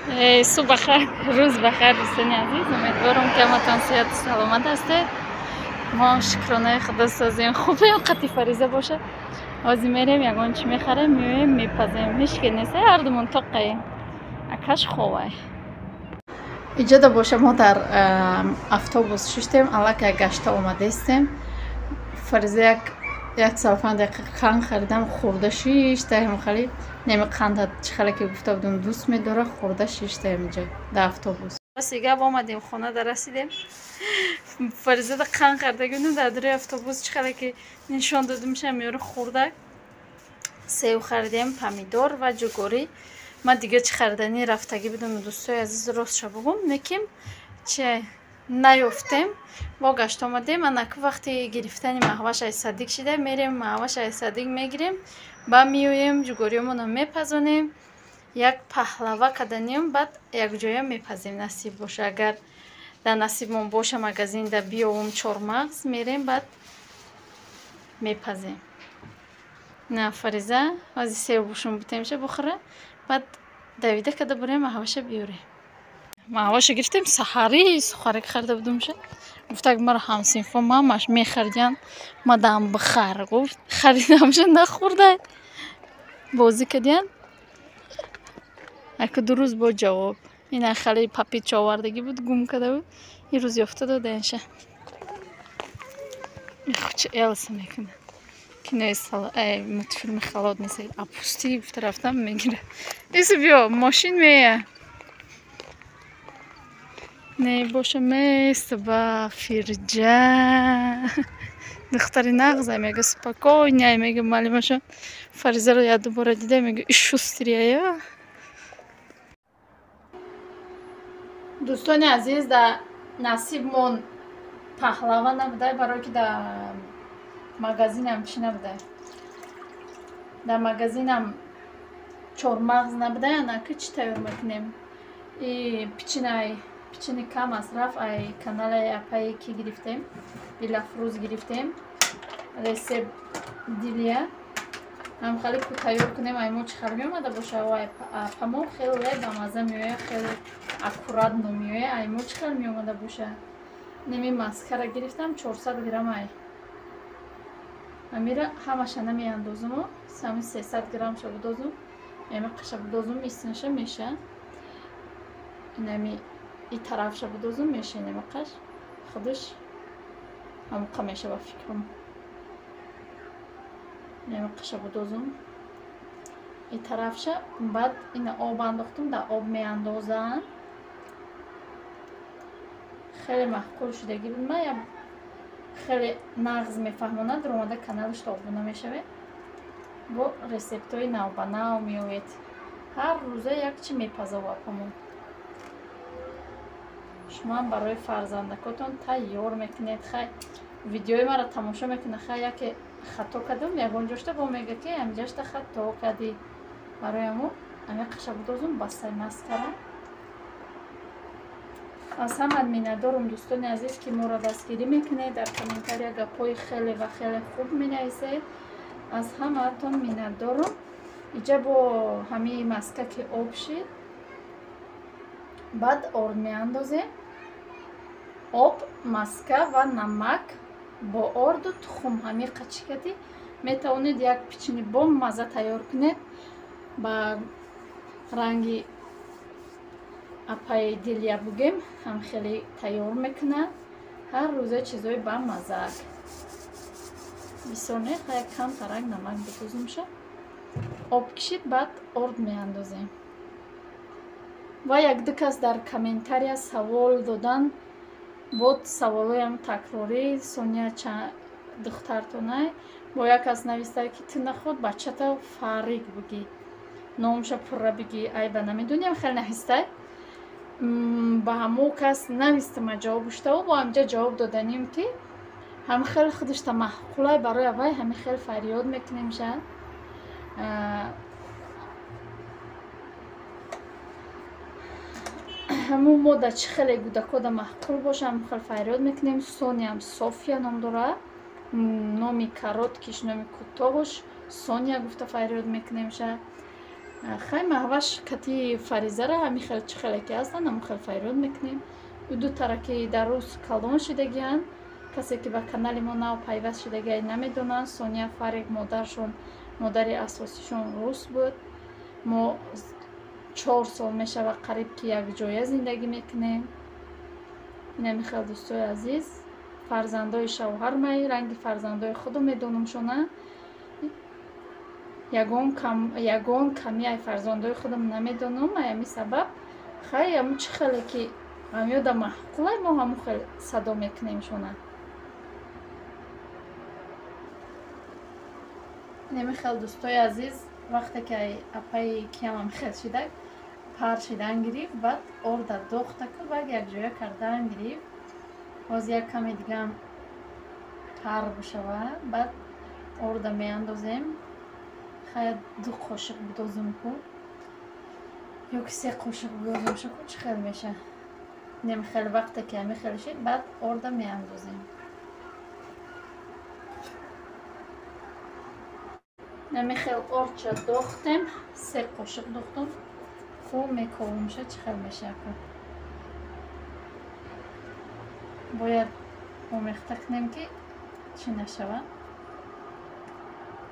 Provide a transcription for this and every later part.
Субҳ бахайр, рӯз бахайр, дӯстони азиз. Умедворам, ки ҳаматон сиҳату саломат ҳастед. Мо шукронаи худо созем, хубем. Қати Фариза боша, ҳозир мерем, ягон чӣ мехарем, меоем, мепазем. Ҳеч ке нест, ҳардумон тоқаем, акаш ховай. Иҷода боша, мо дар автобус шиштем, аллакай гашта омадестем. Фариза як 45 дақиқа қанд харидам, хӯрда шиштаем. Хали неми қанда, чӣ хеле ки гуфта будам, дӯст медора, хӯрда шиштаем инҷа дар автобус. Гап, омадем, хона да расидем. Фаризада қанд хардаги будем дар дури автобус, чӣ хеле ки нишон додимша, меёри хӯрда. Сев харидем, помидор ва ҷугорӣ. Ман дига чӣ хариданӣ рафтагӣ будам, дӯстои азиз, ростша бугум, лекин чи наёфтем. Бо гашт омадем. Анаку вақти гирифтани маҳваш ай садик шида, мерем, маҳваш ай садик мегирем, ба меоем, ҷугориёмонро мепазонем, як паҳлава каданем, баъд якҷоя мепазем. Насиб боша, агар дар насибмон боша, магазинда биёвум чормағз, мерем, баъд мепазем. На, Фариза, ҳозир сев бушум бутемша, бухӯра, баъд давида када бурем, маҳваша биёрем. Маҳваша гирифтем. Саҳарӣ сухарак харида будумша. Гуфтак, маро ҳамсинфо мамаш мехаридян, мадам бихар гуфт. Харидамша, нахӯрда, бозӣ кардиян. Аку 2 рӯз бо ҷавоб ина хали папичо овардагӣ буд, гум карда буд, ин рӯз ёфта додаинша. Хучи элса мекунад, кинои мультфилми халот нест, апусти гуфта рафтам, мегира. Ису, биё, мошин мея. Не боша, места ба фирҷа. Духтари нағза, мега, спокойная, мега маълимаша. Фаризаро як дубора дида, мега, шустрая. Дӯстони азиз, дар насибмон паҳлава набудай, барое ки дар магазинам чӣ набудай, дар магазинам чормағз набудай. Анаки чӣ тайёр мекунем? И пичинай, пичини кам масраф, ай каналаи апае ки гирифтем, Дилафрӯз гирифтем, рецепт Дилия. Ҳам хеле ку тайёр кунем, ай мо чӣ хел меомада боша. Апамо хеле бамаза меояд, хеле аккуратно меояд. Ай мо чӣ хел меомада боша? Неми маскара гирифтам, 400 грамм. Ай амира ҳамаша намеандозуму, сами 300 граммша будозум, эми қаша будозум, истинша меша, инами и тарафша будозум, меша, инами қаш худаш ҳамуқа меша, ба фикрам. Инами қаша будозум, и тарафша. Баъд ина об андохтум, дар об меандозам. Хеле маъқул шудагӣ буд, ман хеле нағз мефаҳмонад. Омада каналашто обуна мешавед, бо рецептҳои навбанав меоед. Ҳар рӯза як чи мепазав апамон. Шумоам барои фарзандакотон тайёр мекунед. Хай, видеои маро тамошо мекунад. Хай, яке хато кардам ягон ҷошта, бо мега, ки ҳамҷашта хато кардӣ. Барои ҳамо ами қаша будозум, басай маскара. Аз ҳамат миннатдорум, дӯстони азиз, ки моро дастгирӣ мекунед, дар комментария гапҳои хеле ва хеле хуб менависед. Аз ҳамаатон миннатдорум. Иҷа бо ҳамаи маска ки об шид, баъд орд меандозем. Об, маска ва намак бо орду тухм, ҳамин қачи кардӣ, метавонед як пичини бо мазза тайёр кунед. Ба ранги апаи Дилия бугем, ҳам хеле тайёр мекунад ҳар рӯза чизои бамазза. Бисёр не, як камтарак намак битозумша. Об кишид, баъд орд меандозем. Ва якду кас дар комментария савол додан, бод саволоям такрорӣ. Соня, духтартонай? Бо як кас нависта, ки ту наход бачата Фарик бугӣ, номша пурра бигӣ, айба намедонем, хеле наҳистай. Ба ҳамо кас навистама ҷавоб уштаву бо ҳамҷа ҷавоб доданем, ки ҳам хеле худашта маъқулай, барои аввай ҳами хел фарёд мекунем ша. Ҳамун мо дар чӣ хеле кӯдакода маъқул боша, ҳамун хел фарёд мекунем. Сониям София ном дорад, номи короткиш, номи кӯтоҳш Сония гуфта фарёд мекунем ша. Хай Маҳваш кати Фаризара ҳами хел чӣ хеле ки ҳастанд, ҳамон хел фарёд мекунем. Ӯ ду тара ки дар рӯз калон шидагианд, касе ки ба канали мо нав пайваст шидагиай намедонанд. Сония Фарик модаршон, модари асосишон рус буд. Мо 4 сол мешавад қариб ки якҷоя зиндагӣ мекунем. Инами хел дӯстои азиз, фарзандои шавҳармай, ранги фарзандои худо медонамшона. Ягон ками ай фарзандои худам намедонам, ай ҳами сабаб хай ҳамун чӣ хеле ки ҳамёда маъқулай, мо ҳамун хел садо мекунемшона. Инами хел дӯстои азиз, вақте ки ай апаи киямам хел шидак, пар шидан гирифт, баъд орда дохтаку, баъд якҷоя кардан гирифт. Боз як каме дигаам пар бишава, баъд орда меандозем. Хай 2 қошиқ бидозем ку ё ки 3 қошиқ бидозем ку, чӣ хел меша. Инами хел вақте ки ҳами хел шид, баъд орда меандозем. Инами хел ордча дохтем, 3 қошиқ дохтам. Хуб мековумша, чӣ хел меша ку. Бояд омехта кунем ки чӣ нашавад.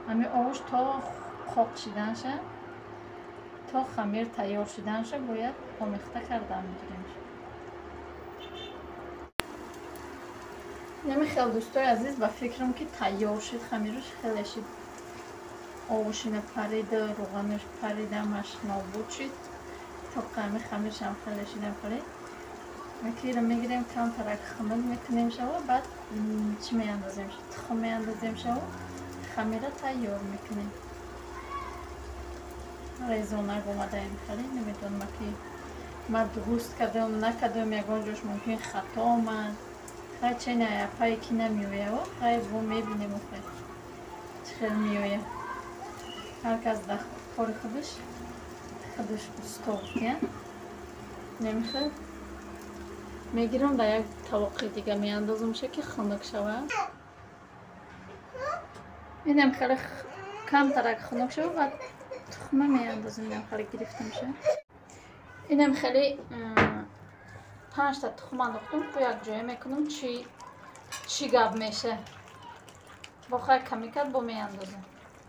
Ҳами овуш то қоқ шиданша, то хамир тайёр шиданша бояд омехта кардан мегирем. Инами хел дӯстои азиз, ба фикрам ки тайёр шид хамираш, хеле шид. Овушина парида, рӯғанаш парида, ҳамаш нобуд шид. То ҳами хамиршам хеле шидам хеле. Акира мегирем, камтарак хунук мекунем шава, баъд чӣ меандозем? Тухм меандозем шава, хамира тайёр мекунем. Резонак омадаем хеле, намедонам ки ма дуруст кардам, накардам, ягон ҷош мумкин хато омад. Хай чена апае ки намеояв, хай бо мебинем хай чӣ хел меояд. Ҳар кас дар кори худаш худаш усто ки. Намехел мегирам дар як тавоқи дига меандозамша ки хунук шавад. Инам хеле камтарак хунук шавад, баъд тухма меандозем. Инам хеле гирифтамша. Инам хеле 5 та тухм андохтам, ку якҷоя мекунам, чӣ гап меша. Бо хай ками кард, бо меандозам.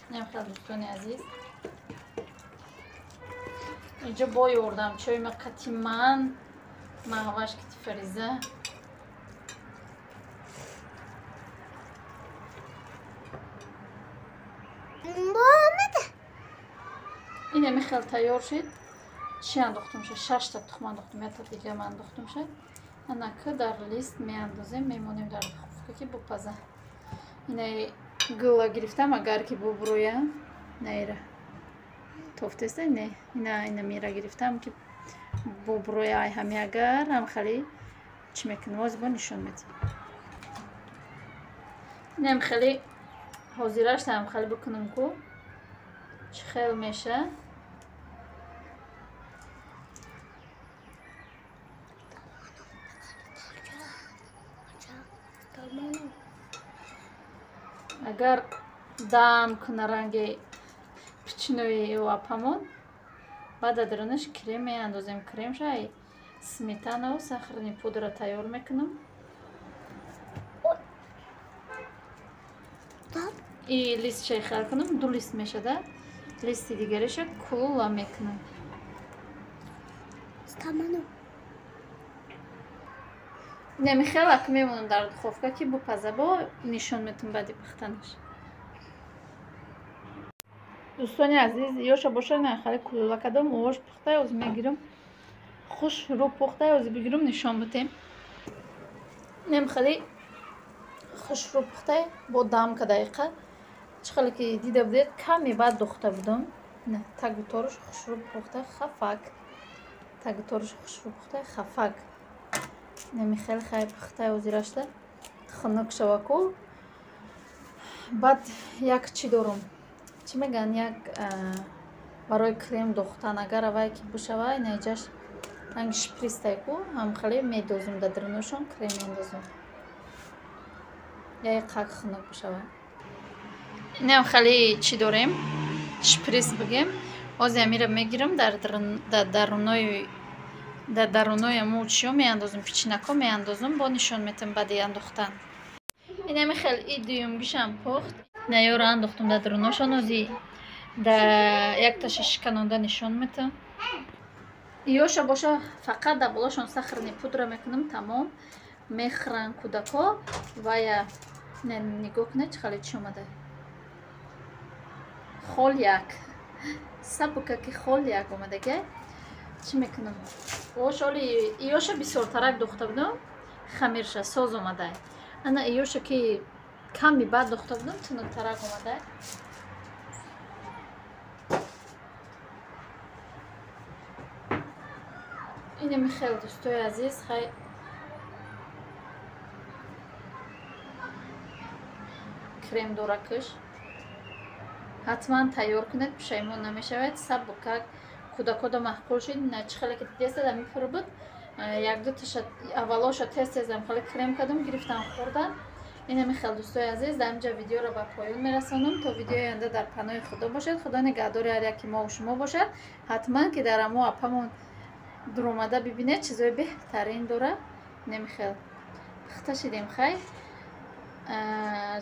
Инам хеле дӯстони азиз, инҷо бо ёрдам чойма қати ман, Маҳваш кати Фариза. Инами хел тайёр шид. Чӣ андохтамша? 6 та тухм андохтам, якта дигам андохтамша. Анака дар лист меандозем, мемонем дар духовка ки бупаза. Инаи гула гирифтам, агар ки бубрӯя, наира тофтеста, не, ина мира гирифтам ки бубрӯя, ай ҳами агар ҳам хеле чӣ мекунем, ҳозир бо нишон медиҳем. Инам хеле ҳозирашта ҳам хеле бикунам ку чӣ хел меша. Агар дам куна ранги пичинои апамон, баъд дарунаш крем меандозем. Кремша ай сметанаву сахарни пудра тайёр мекунам. И листчаи хел кунам, 2 лист мешада. Листи дигареша кулула мекунам. Инами хел ак мемонам дар духовка ки бупаза, бо нишон метам баъди пухтанаш. Дӯстони азиз, ёша боша на хеле кулула кардам, овош пухтай, оз мегирам. Хуш рӯ пухтай, оз бигирам нишон битем. Инам хеле хуш рӯ пухтай, бо дам кадаиқа. Чӣ хеле ки дида будед, каме баъд духта будам. На, тагу тораш хуш рӯ пухтай, хафак. Тагу тораш хуш рӯ пухтай, хафак. Инами хеле хай пухтай, озирашта хунук шава ку. Баъд як чӣ дорум, чӣ мегӯянд, як барои крем духтан, агар авае ки бушава, инаҷаш ранги шпристай ку, ҳам хеле медозум дар дарунашон, крем меандозум. Яй қак хунук бушава. Инам хеле чӣ дорем, шприс бигем, Ози амира мегирам дар дарунои аму чиё меандозум, пичинако меандозум, бо нишон метам баъди андохтан. Инами хел и дуюмгишам пухт. Наёро андохтум дар даруношон, ози да якташа шиканонда нишон метам. Иёша боша фақат дар болошон сахарни пудра мекунам, тамом. Мехӯранд кӯдако вая нигоҳ кунед чӣ хеле чӣ омада. Хол як. Сабука ки хол як омадага. Чӣ мекунам? Ош оли иёша бисёртарак духта будам, хамирша соз омада. Ана иёша ки ками баъд духта будам, тунуктарак омада. Инами хел дӯстои азиз, хай крем доракш ҳатман тайёр кунед, пушаймон намешавед. Сабукак кӯдакода маъқул шуд. На чӣ хеле ки дидестад, ами пур буд. Якду таша аввалоша тез тезам хеле крем кардам, гирифтам хӯрдан. Инами хел дӯстои азиз, дар инҷа видеоро ба поён мерасонам. То видеои оянда дар паноҳи Худо бошед. Худо нигаҳдори ҳар яки мову шумо бошад. Ҳатман ки дар амо апамон дуромада бибинед, чизои беҳтарин дора. Инами хел пухта шидем, хай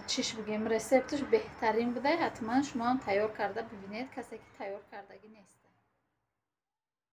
чиш бигем, рецепташ беҳтарин буда. Ҳатман шумо ҳам тайёр карда бибинед, касе ки тайёр кардагӣ нест.